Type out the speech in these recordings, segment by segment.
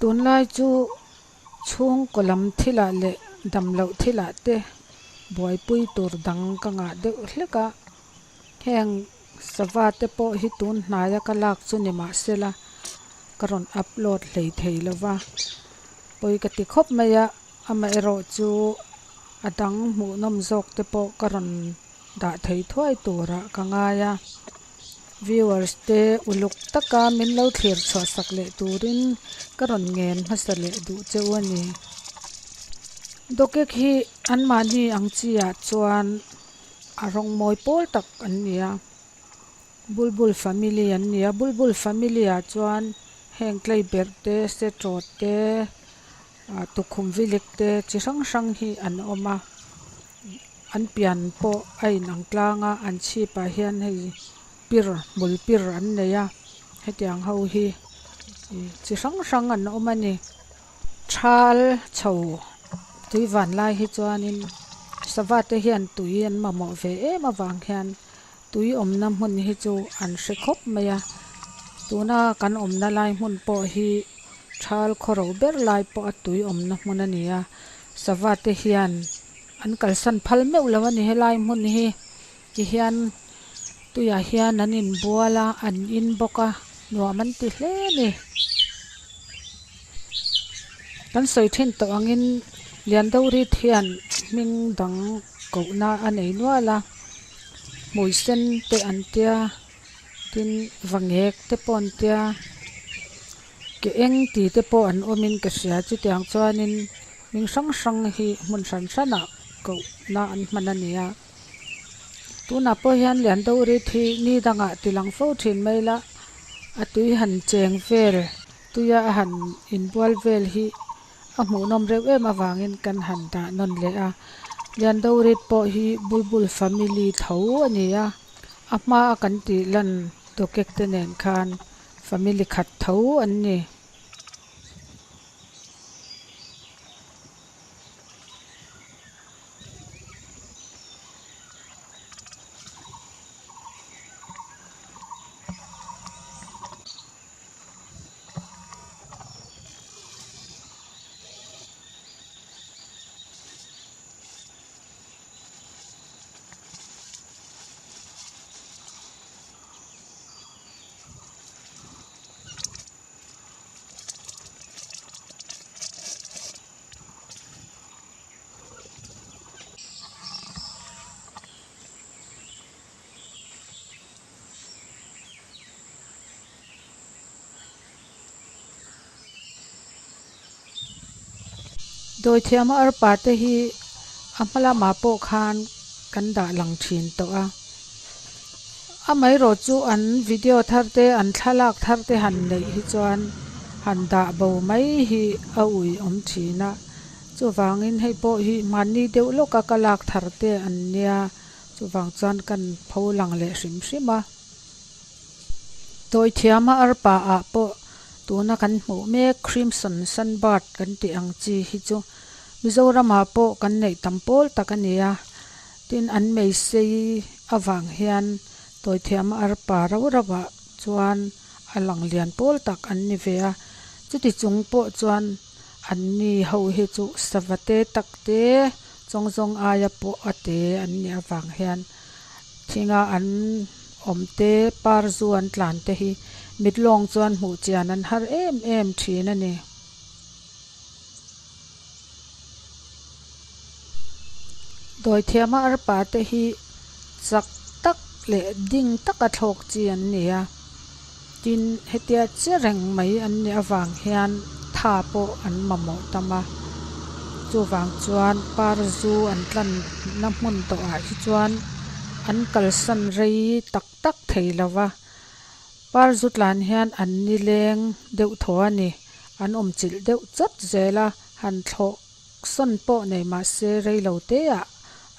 Tunlai chu chhungkaw lam thilah leh damloh thilah te buaipui tur dang ka ngah deuh hlek a, heng sava te pawh hi tun hnaia ka lak chu ni mahsela ka rawn upload hlei thei lova pawi ka ti khawp mai a, amaherawh chu a dang hmuhnawm zawk te pawh ka rawn dah thei thuai turah ka ngai a. Viewers te uluk taka min lo thlir chhuah sak leh turin ka rawn ngen hmasa leh duh cheu a ni. Dawkek hi anmahni ang chi ah chuan a rawng mawi pawl tak an ni a, Bulbul family an ni a, Bulbul family ah chuan heng tlei berh te, setrawt te, tukhum vilik te chi hrang hrang hi an awm a. An pian pawh a inang tlang a, an chhipah hian hei pir hmul pir an nei a, hetiang ho hi chi hrang hrang an awm a ni. Thal chho tui van lai hi chuanin sava te hian tui an mamawh ve em avang hian tui awmna hmun hi chu an hre khawp mai a, tuna kan awmna lai hmun pawh hi thal khawro ber lai pawh a tui awmna hmun a ni a, sava te hian An kalsan phal meuh lo a ni helai hmun hi tihian tuiah hian an inbual a an in bawk a nuam an ti hle a ni. Kan sawi thin tawh angin Liandorit hian hming dang kohna a nei nual a hmui sen te an tia tin vangek te pawh an tia ke eng tih te pawh an awmin ka hria chutiang chuanin. Hming hrang hrang hi hmun hran hranah kohna an hman a ni a, tunah pawh hian Liandorit hi ni dangah ti lang fo thin mai la, a tui han cheng vel, tuia a han inbual vel hi a hmuhnawm reuh em avangin kan han dah nawn leh a. Liandorit pawh hi Bulbul family tho a ni a, a hmaa kan tih lan tawkek te nen khan family khat tho an ni. Dawithiam a arpa te hi a hma lamah pawh khan kan dah lang thin tawh a. Amaherawh chu an video thar te an thlalak thar te han neih hi chuan han dah bo mai hi a ui awm thin a, chuvangin hei pawh hi mahni deuh lawka ka lak thar te an nia, chuvang chuan kan pho lang leh hrim hrim a. Dawithiama arpa ah pawh tuna kan hmuh mek Crimson Sunbird kan tih ang chi hi chu Mizoramah pawh kan neih tam pawl tak a ni a. Tin, an meisei avang hian tawithiam arpa rau rauah chuan a lang lian pawl tak an ni ve a, chuti chung pawh chuan an ni ho hi chu sava te tak te chawng zawng aia pawh a te an nih avang hian thinga an awm te, par zu an tlan te hi mit lawng chuan hmuh chian an har em em thin a ni. Dawithiama arpa te hi chak tak leh ding taka thlawk chi an ni a, tin hetia che reng mai an nih avang hian tha pawh an mamawh tam a, chuvang chuan par zu an tlanna hmun tawhah hi chuan an kalsan rei tak tak thei lo va, par zu tlan hian an nileng deuh thaw a ni, an awmchilh deuh chawt zel a, han thlawh sawn pawh nei mah se rei lo te ah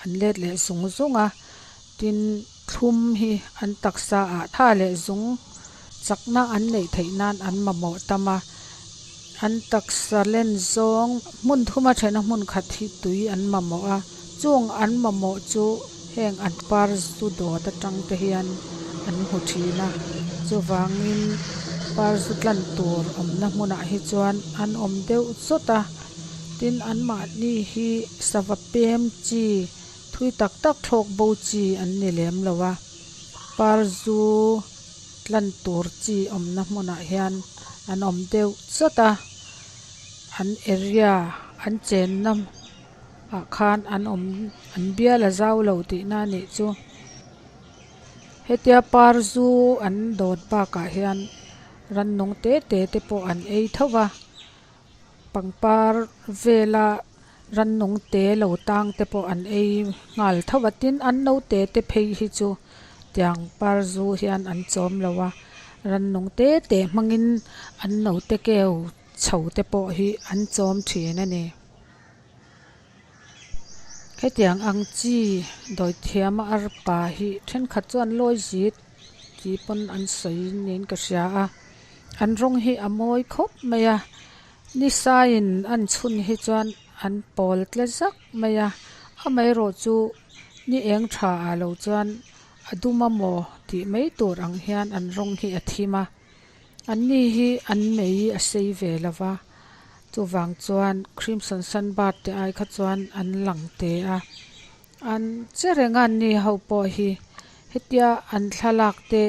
an let leh zung zung a, tin thlum hi an taksa ah tha leh zung chakna an neih theih nan an mamawh tam a, an taksa len zawng hmun thuma thena hmun khat hi tui an mamawh a, chung an mamawh chu heng an par zu dawt atang te hian an hmu thin a, chuvangin. Parzu tlan tur awmna hmunah hi chuan an awm deuh chawt a tin anmahni hi sava pem chi thui tak tak thlawk bo chi an ni lem lo a parzu tlan tur chi awmna hmunah hian an awm deuh chawt a an area an chenna ah khan an awm an bial a zau lo tihna a nih chu. Hetia parzu an dawt bakah hian rannung te te te pawh an ei tho va pangpar vela rannung te lo tang te pawh an ei nghal tho va tin an naute te phei hi chu tiang parzu hian an chawm lo a rannung te te hmangin an naute keu chho te pawh hi an chawm thin a ni. Hetiang ang chi dawithiama arpa hi thenkhat chuan lawi zit tih pawn an sawi niin ka hria a an rawng hi a mawi khawp mai a ni saiin an chhun hi chuan an pawl tle zak mai a amaherawh chu ni eng tha ah lo chuan a dum amaw tih mai tur ang hian an rawng hi a thim a. An ni hi an mei a sei ve lo va, chuvang chuan Crimson Sunbird te ai kha chuan an lang te a. An che reng a an ni ho pawh hi hetia an thlalak te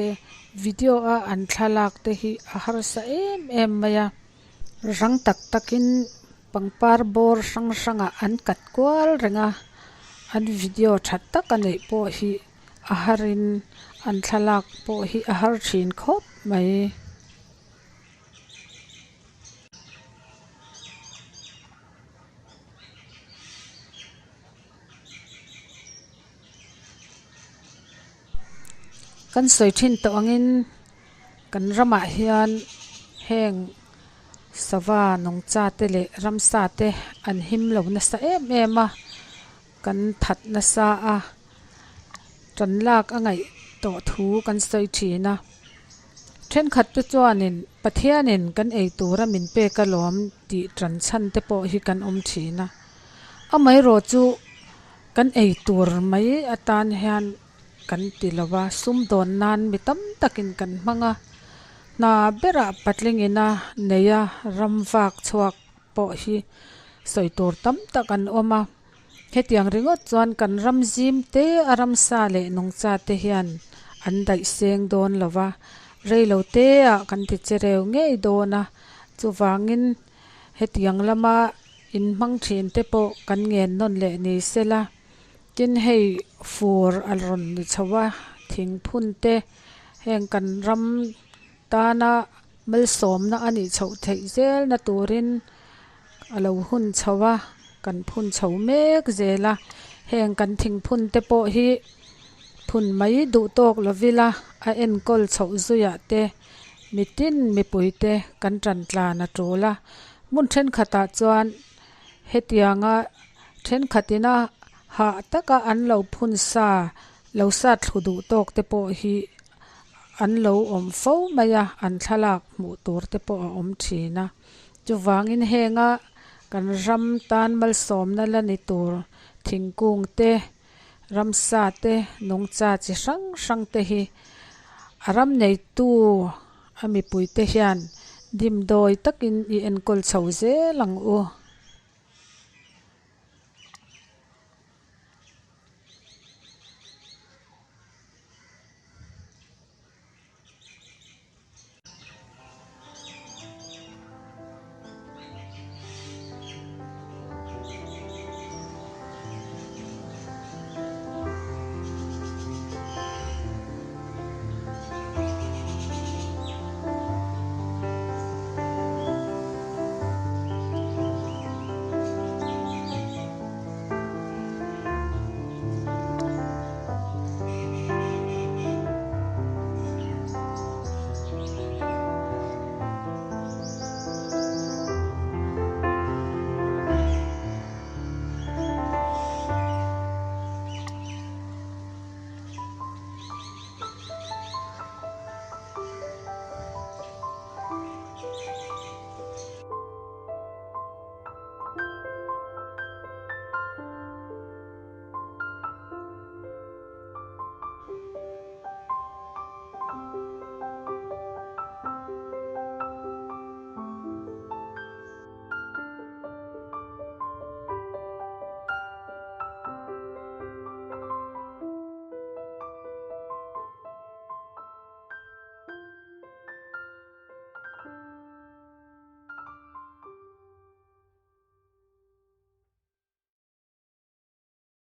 video a an thlalak te hi a harsa em em mai a. Rang tak takin pangpar bawr hrang hrangah an kat kual reng a, an video tha tak a neih pawh hi. A harin an thlalak pawh hi a har thin khawp mai. Kan sawi thin tawh angin kan ramah hian heng sava nungcha te leh ramsa te an him lo nasa em em a. Kan that nasa a, tan lak a ngaih tawh thu kan sawi thin a. Thenkhat te chuanin Pathianin kan ei tura min pek alawm tih tan chhan te pawh hi kan awm thin a. Amaherawh chu kan ei tur mai atan hian kan ti lo va, sumdawn nan mi tam takin kan hmang a. Hna berah patling ina neia ram vak chhuak pawh hi sawi tur tam tak an awm a. Hetiang ringawt chuan kan ram zim te a ramsa leh nungcha te hian an daih seng dawn lo va, rei lo te ah kan ti che reu ngei dawn a, chuvangin hetiang lama inhmang thin te pawh kan ngen nawn leh ni sela, tin hei fur a rawn ni chho a, thingphun te heng kan ram tana malsawmna a nih chhoh theih zelna turin a lo hun chho a, kan phun chho mek zel a, heng kan thingphun te pawh hi phun mai duh tawk lovila a enkawl chhoh zuiah te mitin mipui te kan tan tlan a tul a, hmun thenkhatah chuan hetianga thenkhatina hah taka an lo phun sa lo sat thlu duh tawk te pawh hi an lo awm fo mai a, an thlalak hmuh tur te pawh a awm thin a. Chuvangin henga kan ram tan malsawmna la ni tur thingkung te, ramsa te, nungcha chi hrang hrang te hi a ram neitu a mipui te hian dimdawi takin i enkawl chho zel ang u.